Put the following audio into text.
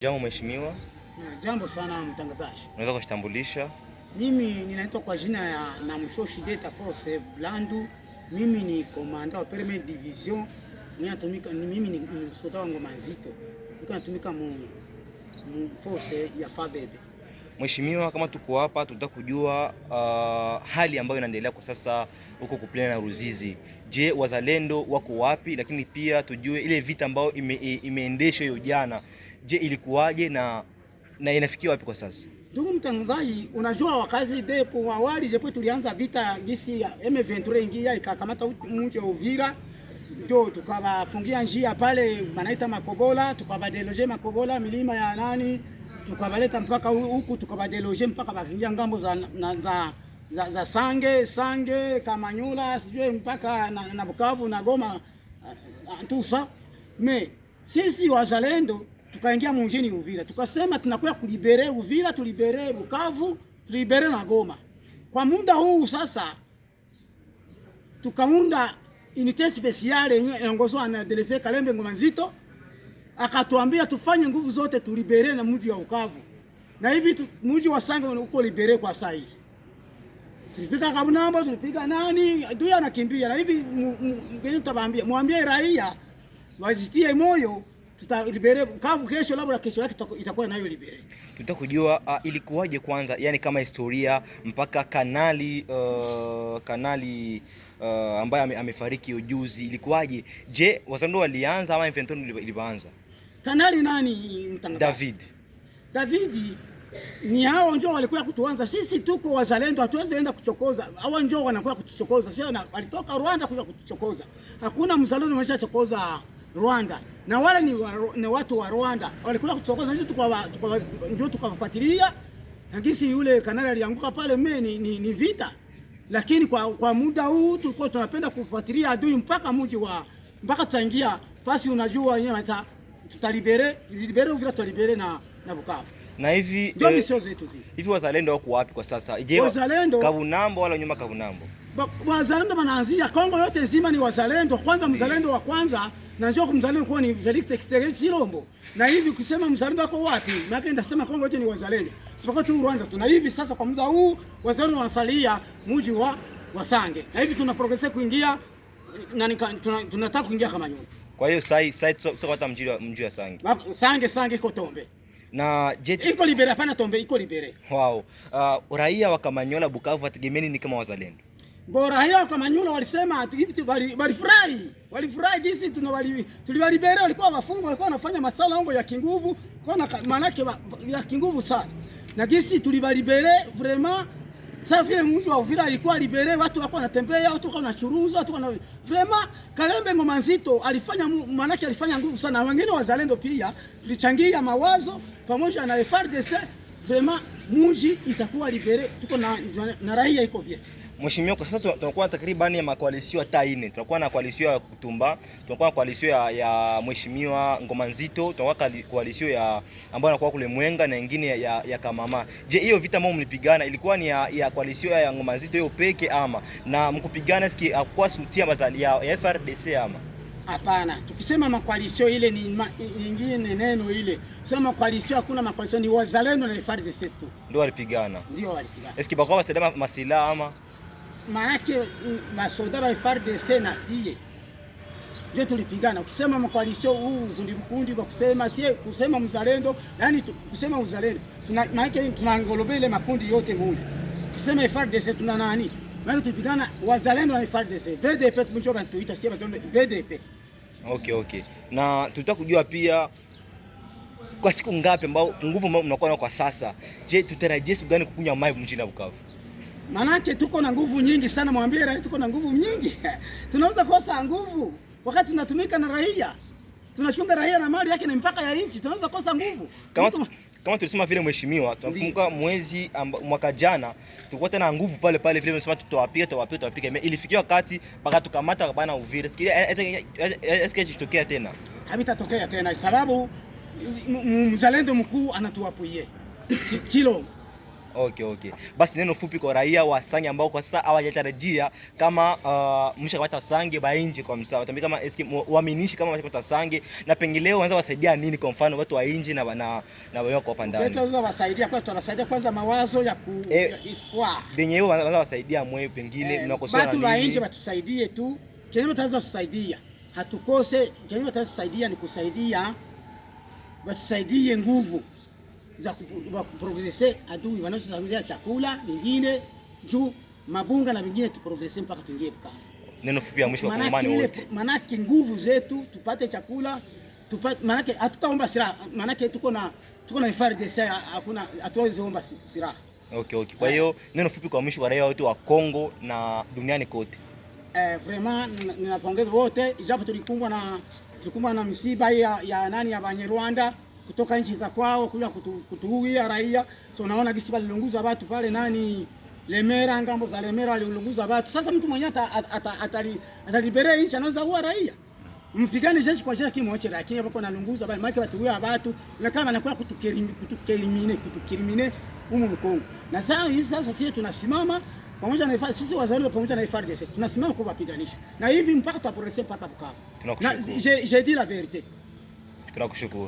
Jambo mheshimiwa. Jambo sana mtangazaji. Unaweza kujitambulisha? Mimi ninaitwa kwa jina ya Namshoshi Delta Force Blandu. Mimi ni komanda wa Première Division. Ninatumika mimi ni soda wa Ngoma Nzito. Niko natumika mu force ya FABB. Mheshimiwa, kama tuko hapa tunataka kujua hali ambayo inaendelea kwa sasa huko Kuplena na Ruzizi. Je, wazalendo wako wapi? Lakini pia tujue ile vita ambayo imeendeshwa hiyo jana, je, ilikuwaje na inafikia wapi kwa sasa? Ndugu mtangazaji, unajua wakazi depo awali jepo tulianza vita gisi ya M23 ingia ikakamata mji wa Uvira, ndio tukawafungia njia pale wanaita Makobola, tukawadéloger Makobola milima ya nani, tukabaleta mpaka huku, tukawadéloger mpaka bakingia ngambo za Sange Sange Kamanyola sijue mpaka na Bukavu na Goma tusa me sisi wazalendo tukaingia mjini Uvira, tukasema tunakuya kulibérer Uvira, tulibérer Bukavu, tulibérer na Goma. Kwa muda huu sasa tukaunda unité spéciale yenye inaongozwa na Delfe Kalembe Ngoma Nzito, akatuambia tufanye nguvu zote tulibérer na mji wa Bukavu, na hivi mji wa Sange uko libéré kwa sasa hivi. Tulipiga Kabunambo, tulipiga nani, adui anakimbia, na hivi mgeni tutawaambia, mwambie raia wajitie moyo, tutalibérer Bukavu kesho, labda kesho yake itakuwa nayo libéré. Tutaka kujua ilikuwaje kwanza, yani kama historia mpaka kanali ambaye amefariki ujuzi, ilikuwaje? Je, wazalendo walianza ama M23 ilianza? Kanali nani mtangazaji? David. Davidi ni hao njoo walikuwa kutuanza. Sisi tuko wazalendo, hatuwezi enda kuchokoza. Hawa njoo wanakuwa kutuchokoza. Sio na walitoka Rwanda kuja kutuchokoza. Hakuna mzalendo ameshachokoza Rwanda. Na wale ni watu wa Rwanda walikuwa kutuchokoza, ndio tukawafuatilia. Na gisi yule kanali alianguka pale mimi ni vita. Lakini kwa muda huu tulikuwa tunapenda kufuatilia adui mpaka mji wa mpaka tutaingia fasi, unajua wenyewe tutalibérer libérer Uvira, tutalibérer na Bukavu. Na hivi Ndio mission zetu zile. Hivi wazalendo wako wapi kwa sasa? Je, Wazalendo Kabunambo wala nyuma Kabunambo? Wazalendo wanaanzia Kongo yote nzima ni wazalendo. Kwanza mzalendo wa kwanza na njoo mzalendo kwa ni Felix Tshisekedi Tshilombo. Na hivi ukisema mzalendo wako wapi? Maana ndasema Kongo yote ni wazalendo. Sipokuwa tu Rwanda tuna hivi sasa kwa muda huu wazalendo wanasalia mji wa Wasange. Na hivi tuna progresser kuingia na tunataka kuingia kama nyuma. Kwa hiyo sai sio hata mji wa Sange. Sange Sange iko tombé. Na je, iko libéré, hapana tombé, iko libéré. Wow. Raia wa Kamanyola Bukavu wategemeni ni kama wazalendo. Bora raia wa Kamanyola walisema hivi, walifurahi. Walifurahi jinsi tuliwalibérer, walikuwa wafungwa, walikuwa wanafanya masala ongo ya kinguvu, kwa maana yake ya kinguvu sana. Na jinsi tuliwalibérer vraiment sasa vile mji wa Uvira ilikuwa libéré, watu wako wanatembea, watu wako wanachuruza, watu wana vraiment Kalembe Ngoma Nzito alifanya maana yake alifanya nguvu sana. Na wengine wazalendo pia tulichangia mawazo pamoja na FARDC, vraiment mji itakuwa libéré, tuko na raia iko bien. Mheshimiwa, kwa sasa tunakuwa takriban ya macoalition hata nne. Tunakuwa na coalition ya Kutumba, tunakuwa na coalition ya Mheshimiwa Ngoma Nzito, tunakuwa coalition ya ambayo inakuwa kule Mwenga na nyingine ya Kamama. Je, hiyo vita ambayo mlipigana ilikuwa ni ya coalition ya Ngoma Nzito hiyo peke ama na mkupigana siki akwa sutia mazali ya FRDC ama? Hapana, tukisema macoalition ile ni nyingine neno ile. Sema macoalition, hakuna macoalition, ni wazalendo na FARDC tu. Ndio walipigana. Ndio walipigana. Eski bakwa wasaidia masilaha ama? Maanake masoda wa FARDC na sie ndio tulipigana. Ukisema macoalition huu kundi kundi wa kusema sie kusema mzalendo, yani kusema uzalendo. Tuna maanake tunaenglober ile makundi yote moja. Ukisema FARDC tuna nani? Maana tulipigana wazalendo na FARDC. VDP mjo bantuita sie bazalendo VDP. Okay. Na tutaka kujua pia kwa siku ngapi ambao nguvu ambao mnakuwa nayo kwa sasa. Je, tutarajie siku gani kukunywa maji mjini Bukavu? Manake tuko na nguvu nyingi sana, mwambie raia tuko na nguvu nyingi. Tunaweza kosa nguvu wakati tunatumika na raia. Tunachunga raia na mali yake na mipaka ya nchi, tunaweza kosa nguvu. Kama tulisema vile mheshimiwa, tunakumbuka mwaka jana tulikuwa tena nguvu pale pale vile tunasema tutawapiga, tutawapiga, tutawapiga. Ilifikia wakati baka tukamata bana Uvira. Sikia, eske itotokea tena? Habitatokea tena sababu mzalendo mkuu anatuappuyer. Chilo. Okay, okay. Basi neno fupi kwa raia wa Sange ambao kwa sasa hawajatarajia kama mshakapata Sange bainje kwa msaa. Watambia kama eske uaminishi kama mshakapata Sange na pengeleo wanaweza wasaidia nini kwa mfano watu wa inje na wao kwa hapa ndani. Tunaweza wasaidia kwa tutawasaidia kwanza mawazo ya ku ya espoir. Benye wao wanaweza wasaidia mwe pengine mnakosoa Batu wa nini? nje batusaidie tu. Kenye bataweza kusaidia. Hatukose kenye bataweza kusaidia ni kusaidia batusaidie nguvu za kuprogresser adui wanaosaidia chakula vingine juu mabunga na vingine tuprogresser mpaka tuingie Bukavu. Neno fupi ya mwisho kwa Manake Kongomani ile wote. manake nguvu zetu tupate chakula tupate, manake hatutaomba silaha, manake tuko na FARDC, hakuna hatuwezi omba silaha. Okay, okay. Kwa hiyo neno fupi kwa mwisho kwa raia wote wa Kongo na duniani kote. Vraiment ninapongeza wote, ijapo tulikumbwa na msiba ya nani ya Banyarwanda kutoka nchi za kwao kuja kutuuia raia. So unaona gisi balilunguza watu pale nani Lemera, ngambo za Lemera walilunguza watu. Sasa mtu mwenyewe atalibere nchi anaweza uwa raia. Mpigane jeshi kwa jeshi kimwache, lakini hapo nalunguza bali maana watu watu na kama wanakuwa kutukerimine humu Mkongo. Na sasa hizi sasa sisi tunasimama pamoja na FARDC, sisi wazalendo pamoja na FARDC tunasimama kwa kuwapiganisha. Na hivi mpaka tutaprogresser mpaka Bukavu. Na Tunakushukuru. j'ai dit la vérité. Tunakushukuru.